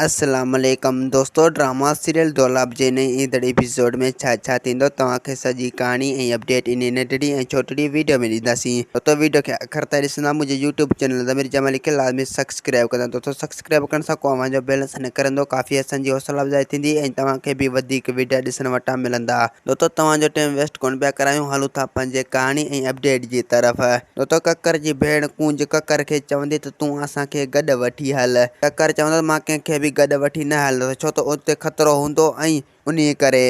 السلام عليڪم دوستو ڊراما سيريل دولاب جي نئين ايندڙ ايپيسوڊ ۾ ڇا ڇا ٿيندو توهان کي سڄي ڪهاڻي ۽ اپڊيٽ انهي ننڍڙي ۽ ڇوٽڙي ويڊيو ۾ ڏينداسين دوستو ويڊيو کي آخر تائين ڏسندا منهنجي يوٽيوب چينل ضمير جمالي کي لازمي سبسڪرائب ڪندا دوستو سبسڪرائب ڪرڻ سان ڪو اوهان جو بيلنس نه ڪرندو ڪافي اسان جي حوصلا افزائي ٿيندي ۽ توهان کي به وڌيڪ ويڊيا ڏسڻ وٽان ملندا دوستو توهان جو ٽيم ويسٽ ڪونه پيا ڪرايون هلون ٿا پنهنجي ڪهاڻي ۽ اپڊيٽ جي طرف. دوستو ڪڪر جي ڀيڻ ڪونج ڪڪر کي چوندي ته تون اسان کي گڏ وٺي هل. ڪڪر چوندو ته مان ڪنهن کي به گڏ وٺي نه هلندس ڇو ته اتي خطرو هوندو ۽ انهي ڪري.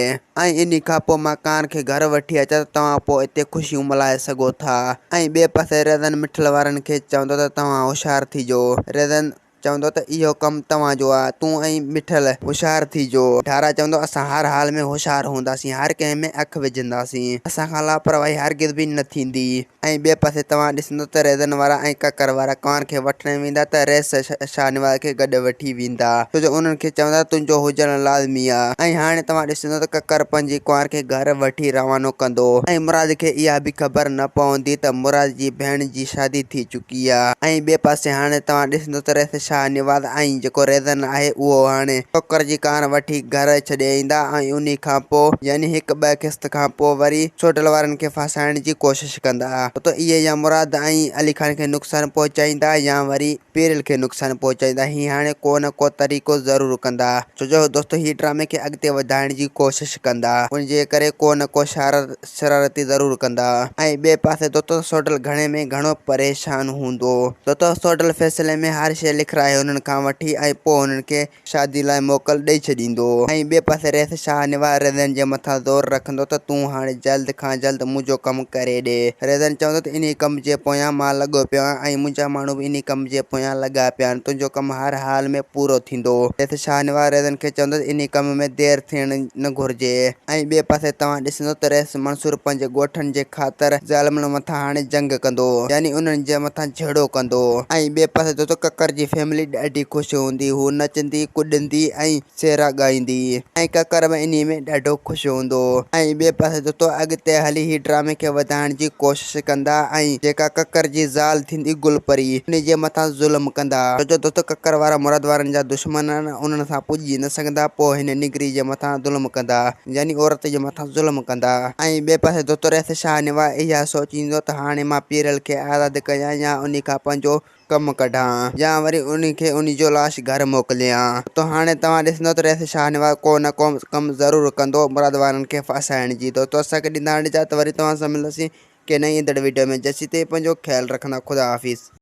۽ انهي کان پوء مان ڪانهن کي گهر وٺي اچان ته توهان پوء اتي خوشيون ملهائي سگهو ٿا. ۽ ٻئي پاسي ريزن مٺل وارن کي چوندو ته توهان هوشيار ٿيجو. ريزن. چوندو ته اهو ڪم توهان جو آ، تون ۽ مٺل هوشيار ٿيجو. ڍارا چوندو اسان هر حال ۾ هوشيار هونداسين، هر ڪنهن ۾ اک وجهنداسين، اسان کان لاپرواهي هرگز به نه ٿيندي. ۽ ٻئي پاسي توهان ڏسندو ته ريزن وارا ۽ ڪڪر وارا ڪنوار کي وٺڻ ويندا ته رئيس شاهنواز کي گڏ وٺي ويندا، ڇو جو انهن کي چوندا ته تنهنجو هجڻ لازمي آ. ۽ هاڻي توهان ڏسندو ته ڪڪر پنهنجي ڪنوار کي گهر وٺي روانو ڪندو ۽ مراد کي اها به خبر نه پوندي ته مراد جي ڀيڻ جي شادي ٿي چڪي. ڪيا ۽ ٻئي پاسي هاڻي توهان ڏسندو ته رئيس شاهه نواز ۽ جيڪو ريزن آهي اهو هاڻي ٺوڪر جي ڪار وٺي گهر ڇڏي ايندا ۽ انهي کان پوء يعني هڪ ٻه قسط کان پوء وري سوڍل وارن کي ڦاسائڻ جي ڪوشش ڪندا ته اهي يا مراد ۽ علي خان کي نقصان پهچائيندا يا وري پيرل کي نقصان پهچائيندا هي هاڻي ڪو نه ڪو طريقو ضرور ڪندا ڇو جو دوستو هي ڊرامي کي اڳتي وڌائڻ جي ڪوشش ڪندا ان جي ڪري ڪو نه ڪو شرارت شرارتي ضرور ڪندا ۽ ٻئي پاسي دوتو سوڍل گهڻي ۾ گهڻو پريشان هوندو. دوتو سوڍل فيصلي ۾ هر شيء لکرائي هنن کان وٺي ۽ پوء هنن کي شادي لاء موڪل ڏئي ڇڏيندو ۽ ٻئي پاسي رئيس شاهه نواز ريزن جي مٿان زور رکندو ته تون هاڻي جلد کان جلد منهنجو ڪم ڪري ڏي. ريزن چوندو ته انهي ڪم جي پويان مان لڳو پيو آهيان ۽ منهنجا ماڻهو به انهي ڪم جي پويان لڳا پيا آهن تنهنجو ڪم هر حال ۾ پورو ٿيندو. رئيس شاهه نواز ريزن کي چوندو ته انهي ڪم ۾ دير ٿيڻ نه گهرجي. ۽ ٻئي پاسي توهان ڏسندو ته رئيس منصور پنهنجي ڳوٺن جي خاطر ظالمن مٿان هاڻي جنگ ڪندو يعني انهن جي مٿان جهيڙو ڪندو ۽ ٻئي پاسي دوستو ڪڪر جي فيملي ڏاڍي خوش هوندي هو نچندي ڪڏندي ۽ سهرا ڳائيندي ۽ ڪڪر به انهي ۾ ڏاڍو خوش هوندو ۽ ٻئي پاسي دوستو اڳتي هلي هي ڊرامي کي وڌائڻ جي ڪوشش ڪندا ۽ جيڪا ڪڪر جي زال ٿيندي گل پري انهي جي مٿان ظلم ڪندا ڇو جو دوستو ڪڪر وارا مراد وارن جا دشمن آهن انهن سان پڄي نه سگهندا پوء هن نگري جي مٿان ظلم ڪندا يعني عورت جي مٿان ظلم ڪندا ۽ ٻئي پاسي دوتريس شاهه نواز اها سوچيندو ته هاڻي مان پيرل کي آزاد ڪيان يا انهي کان پنهنجو ڪم ڪڍان يا وري انهي کي انهي جو لاش گهر موڪليان ته هاڻي توهان ڏسندو ته رئيس شاهنواز ڪو نه ڪو ڪم ضرور ڪندو مراد وارن کي ڦاسائڻ جي دوستو اسان کي ڏيندا هاڻي اجازت وري توهان سان ملنداسين ڪنهن نئين ايندڙ وڊيو ۾ جيسين تائين پنهنجو خيال رکندا خدا حافظ.